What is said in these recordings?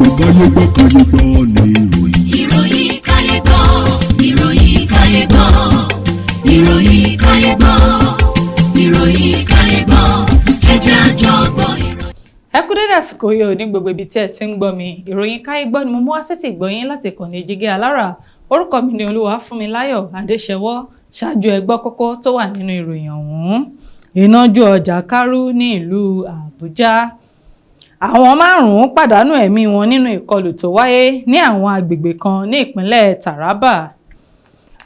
Gbọ́ káyé gbọ́ káyé gbọ́ ní ìròyìn. Ìròyìn káyé gbọ́, ìròyìn káyé gbọ́, ìròyìn káyé gbọ́, ìròyìn káyé gbọ́, ẹ jẹ́ a jọ gbọ́ ìròyìn. Ẹ kú dédé àsìkò yìí ò ní gbogbo ibi tí ẹ ti ń gbọ́ mi. Ìròyìn káyé gbọ́ ni mo mú wá sétí ìgbọ́yín láti ìkànnì Jígí Alára. Orúkọ mi ni Olúwafúnmiláyọ̀ Adéṣẹwọ́. Ṣáájú, ẹ gbọ́ kókó tó wà nínú ìròyìn ọ̀hún. Iná jó ọjà Kárú ní ìlú Àbújá. Àwọn márùn-ún pàdánù ẹ̀mí wọn nínú ìkọlù tó wáyé ní àwọn agbègbè kan ní ìpínlẹ̀ Taraba.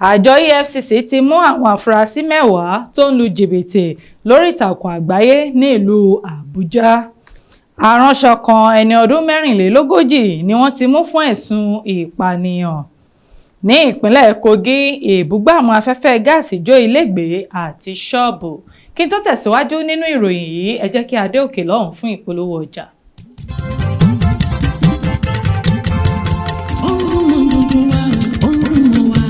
Àjọ EFCC ti mú àwọn afurasí 10 tó ń lu jìbìtì lórí ìtàkùn àgbáyé ní ìlú Àbújá. Aránṣọ kan, ẹni ọdún 44, ni wọ́n ti mú fún ẹ̀sùn ìpànìyàn. Ní ìpínlẹ̀ Kogi, ìbúgbàmù afẹ́fẹ́ gáàsì jó ilégbèé àti ṣọ́ọ̀bù. Kí n tó tẹ̀síwájú nínú ìròyìn yìí, ẹ jẹ́ kí a dé òkè lọ́hùn fún ìpolówó ọjà. Ó ń dún mọ́ gbogbo wa, ó ń dún mọ́ wa.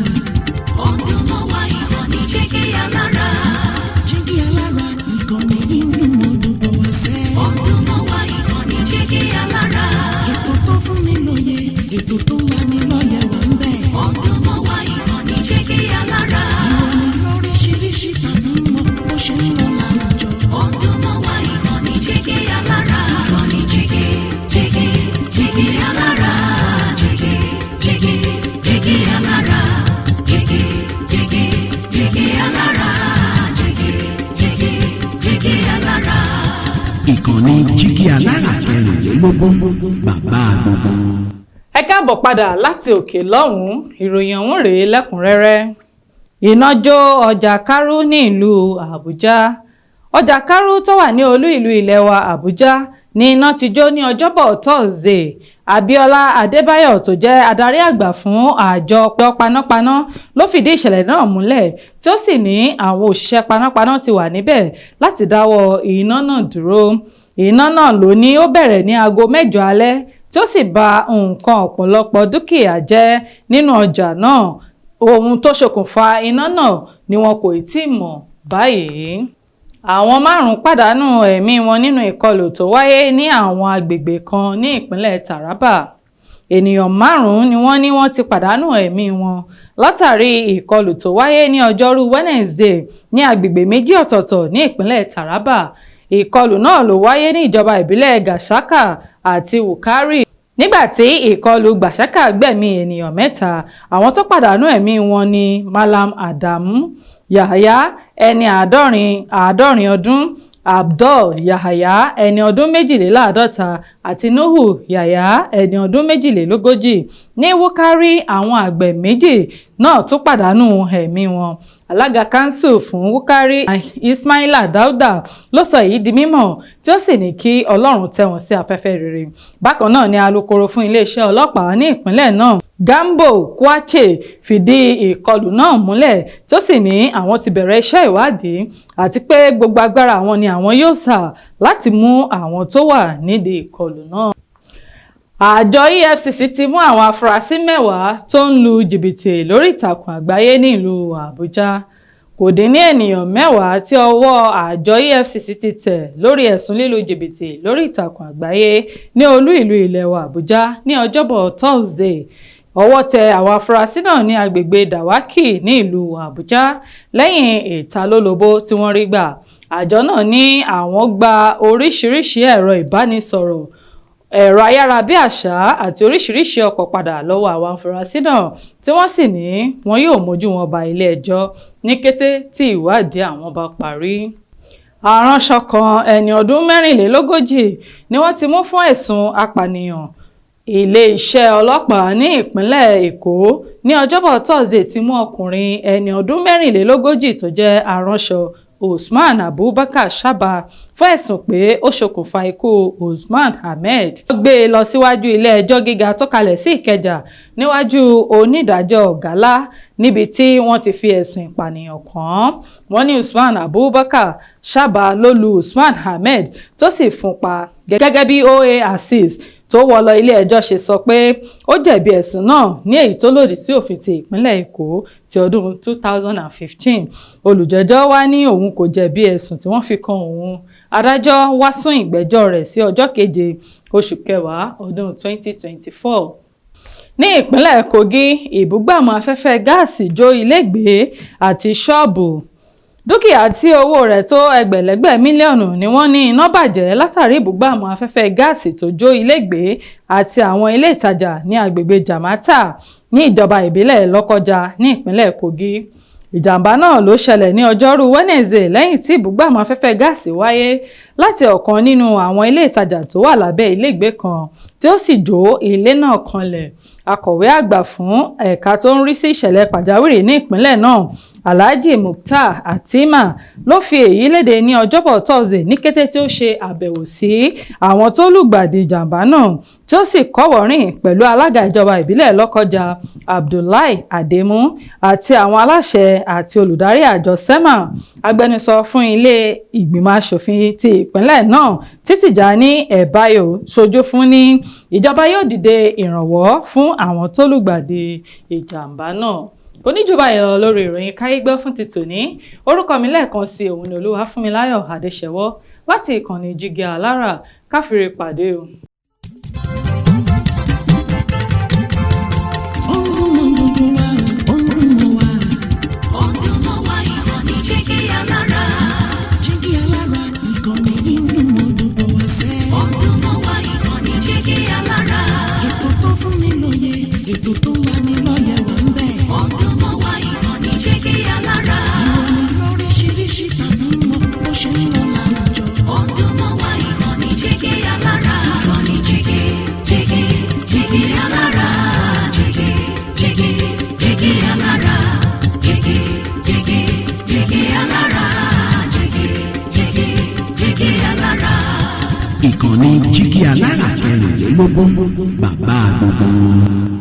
Ó ń dún mọ́ wa, ìkànnì Jígí Alára. Jígí Alára, ìkànnì yìí ń dún mọ́ gbogbo wa sẹ́. Ó ń dún mọ́ wa, ìkànnì Jígí Alára. Ètò tó fún ni lóye, ètò tó ń lani lọ́yẹ̀ wà ń bẹ̀. Ó ń dún mọ́ wa, ìkànnì Jígí Alára. Ìròyìn lóríṣiríṣi tàbí mọ́ bó ṣe ń lọ láwùjọ. Ó ń dún mọ́ wa, ìkànnì Jígí Alára. Ìkànnì Jígí, Jígí, Jígí Alára. Jígí, Jígí, Jígí Alára. Jígí, Jígí, Jígí Alára. Jígí, Jígí, Jígí Alára. Ìkànnì Jígí Alára 24, bàbá gbogbo. Ẹ káàbọ̀ padà láti òkè lọ́hùn-ún. Ìròyìn ọ̀hún rèé lẹ́kùnrẹ́rẹ́. Iná jó ọjà Kárú ní ìlú Àbújá. Ọjà Kárú tó wà ní olú ìlú ilẹ̀ wa Àbújá ní iná ti jó ní Ọjọ́bọ̀ Tọ́sídẹ̀ẹ́. Abíọ́lá Adébáyọ̀, tó jẹ́ adarí àgbà fún àjọ panápaná, ló fìdí ìṣẹ̀lẹ̀ náà múlẹ̀, tí ó sì ní àwọn òṣìṣẹ́ panápaná ti wà níbẹ̀ láti dáwọ́ iná náà dúró. Iná náà ló ní ó bẹ̀rẹ̀ ní aago 8 alẹ́, tí ó sì ba nǹkan ọ̀pọ̀lọpọ̀ dúkìá jẹ́ nínú ọjà náà. Ohun tó ṣokùnfà iná náà ni wọn kò tí ì mọ̀ báyìí. Àwọn márùn-ún pàdánù ẹ̀mí wọn nínú ìkọlù tó wáyé ní àwọn agbègbè kan ní ìpínlẹ̀ Taraba. Ènìyàn márùn-ún ni wọ́n ní wọ́n ti pàdánù ẹ̀mí wọn látàrí ìkọlù tó wáyé ní ọjọ́rú Wednesday ní agbègbè méjì ọ̀tọ̀ọ̀tọ̀ ní ìpínlẹ̀ Taraba. Ìkọlù náà ló wáyé ní ìjọba ìbílẹ̀ Gashaka àti Wukari, nígbà tí ìkọlù Gashaka gbẹ̀mí ènìyàn mẹ́ta. Àwọn tó pàdánù ẹ̀mí wọn ní Malam Adamu Yahaya, ẹni 70 ọdún, Abdul Yahaya, ẹni ọdún 52, àti Nuhu Yahaya, ẹni ọdún 42. Ní Wukari, àwọn àgbẹ̀ méjì náà tún pàdánù ẹ̀mí wọn. Alága kanṣu fún Wukari, Ismaila Dauda, ló sọ èyí di mímọ̀, tí ó sì ní kí Ọlọ́run tẹ́ wọn sí afẹ́fẹ́ rere. Bákan náà ni alūkkóró fún iléeṣẹ́ ọlọ́pàá ní ìpínlẹ̀ náà, Gambo Kwache, fìdí ìkọlù náà múlẹ̀, tó sì ní àwọn ti bẹ̀rẹ̀ iṣẹ́ ìwádìí àti pé gbogbo agbára àwọn ni àwọn yóò sà láti mú àwọn tó wà nídìí ìkọlù náà. Àjọ EFCC ti mú àwọn afurasí 10 tó ń lu jìbìtì lórí ìtàkùn àgbáyé ní ìlú Àbújá. Kò dín ní ènìyàn 10 tí ọwọ́ àjọ EFCC ti tẹ̀ lórí ẹ̀sùn lílu jìbìtì lórí ìtàkùn àgbáyé ní olú ìlú ilẹ̀ wa Àbújá ní Ọjọ́bọ̀ Thursday. Ọwọ́ tẹ àwọn afurasí náà ní agbègbè Dawaki ní ìlú Àbújá lẹ́yìn ìtalólobó tí wọ́n rí gbà. Àjọ náà ní àwọn gba oríṣiríṣi ẹ̀rọ ìbánisọ̀rọ̀, ẹ̀rọ ayárabíàṣá àti oríṣiríṣi ọkọ̀ padà lọ́wọ́ àwọn afurasí náà, tí wọ́n sì ní wọn yóò mójú wọn ba ilé-ẹjọ́ ní kété tí ìwádìí àwọn bá parí. Aránṣọ kan, ẹni ọdún 44, ni wọ́n ti mú fún ẹ̀sùn apànìyàn. Iléeṣẹ́ ọlọ́pàá ní ìpínlẹ̀ Èkó ní Ọjọ́bọ̀ Thursday ti mú ọkùnrin ẹni ọdún 44 tó jẹ́ aránṣọ, Usman Abubakar Shaba, fún ẹ̀sùn pé ó ṣokùnfà ikú Usman Ahmed. Wọ́n gbé e lọ síwájú ilé-ẹjọ́ gíga tó kalẹ̀ sí Ìkẹjà níwájú onídàájọ́ Gálá, níbi tí wọ́n ti fi ẹ̀sùn ìpànìyàn kàn án. Wọ́n ní Usman Abubakar Shaba ló lu Usman Ahmed tó sì fún pa. Gẹ́gẹ́ bí OA Azeez tó wọ́ lọ ilé-ẹjọ́ ṣe sọ pé ó jẹ̀bi ẹ̀sùn náà ní èyí tó lòdì sí òfin ti ìpínlẹ̀ Èkó ti ọdún 2015. Olùjẹ́jọ́ wá ní òun kò jẹ̀bi ẹ̀sùn tí wọ́n fi kan òun. Adájọ́ wá sún ìgbẹ́jọ́ rẹ̀ sí ọjọ́ 7 oṣù kẹwàá ọdún 2024. Ní ìpínlẹ̀ Kogi, ìbúgbàmù afẹ́fẹ́ gáàsì jó ilégbèé àti ṣọ́ọ̀bù. Dúkìá tí owó rẹ̀ tó ẹgbẹ̀lẹ́gbẹ̀ mílíọ̀nù ni wọ́n ní iná bàjẹ́ látàrí ìbúgbàmù afẹ́fẹ́ gáàsì tó jó ilégbèé àti àwọn ilé ìtajà ní agbègbè Jàmátà ní ìjọba ìbílẹ̀ Lọ́kọ́jà ní ìpínlẹ̀ Kogi. Ìjàmbá náà ló ṣẹlẹ̀ ní ọjọ́rú Wednesday lẹ́yìn tí ìbúgbàmù afẹ́fẹ́ gáàsì wáyé láti ọ̀kan nínú àwọn ilé ìtajà tó wà lábẹ́ ilégbèé kan tí ó sì jó ilé náà kanlẹ̀. Akọ̀wé àgbà fún ẹ̀ka tó ń rí sí ìṣẹ̀lẹ̀ pàjáwìrì ní ìpínlẹ̀ náà, Alhaji Mukhtar Atima, ló fi èyí léde ní ọjọ́bọ̀ Thursday ní kété tí ó ṣe àbẹ̀wò sí àwọn tó lùgbàdì ìjàmbá náà tí ó sì kọ́wọ̀ọ́rìn pẹ̀lú alága ìjọba ìbílẹ̀ Lọ́kọ́jà, Abdullahi Ademu, àti àwọn aláṣẹ àti olùdarí àjọ SEMA. Agbẹnusọ fún ilé ìgbìmọ̀ asòfin ti ìpínlẹ̀ náà, Títìjání Ẹ̀báyò, ṣojú fún ní ìjọba yóò dìde ìrànwọ́ fún àwọn tó lùgbàdì ìjàmbá náà. Oníjùbà ìlọ lórí ìròyìn Káyégbọ́ fún ti tòní. Orúkọ mi lẹ́ẹ̀kan sí òun ni Olúwafúnmiláyọ̀ Adéṣẹwọ́ láti ìkànnì Jígí Alára. Káfíńrè pàdé o. Ó ń dún mọ́ gbogbo wa, ó ń dún mọ́ wa. Ó ń dún mọ́ wa, ìkànnì Jígí Alára. Jígí Alára, ìkànnì yìí ń dún mọ́ gbogbo wa sẹ́. Ó ń dún mọ́ wa, ìkànnì Jígí Alára. Ètò tó fún ni lóye, ètò tó ń lani lọ́yẹ̀ wà ń bẹ̀. Ó ń dún mọ́ wa, ìkànnì Jígí Alára. Ìròyìn lóríṣiríṣi tàbí mọ́ bó ṣe ń lọ láwùjọ. Ó ń dún mọ́ wa, ìkànnì Jígí Alára. Ìkànnì Jígí, Jígí, Jígí Alára. Jígí, Jígí, Jígí Alára. Jígí, Jígí, Jígí Alára. Jígí, Jígí, Jígí Alára. Ìkànnì Jígí Alára kẹrìnlélógún, bàbá gbogbo wọn.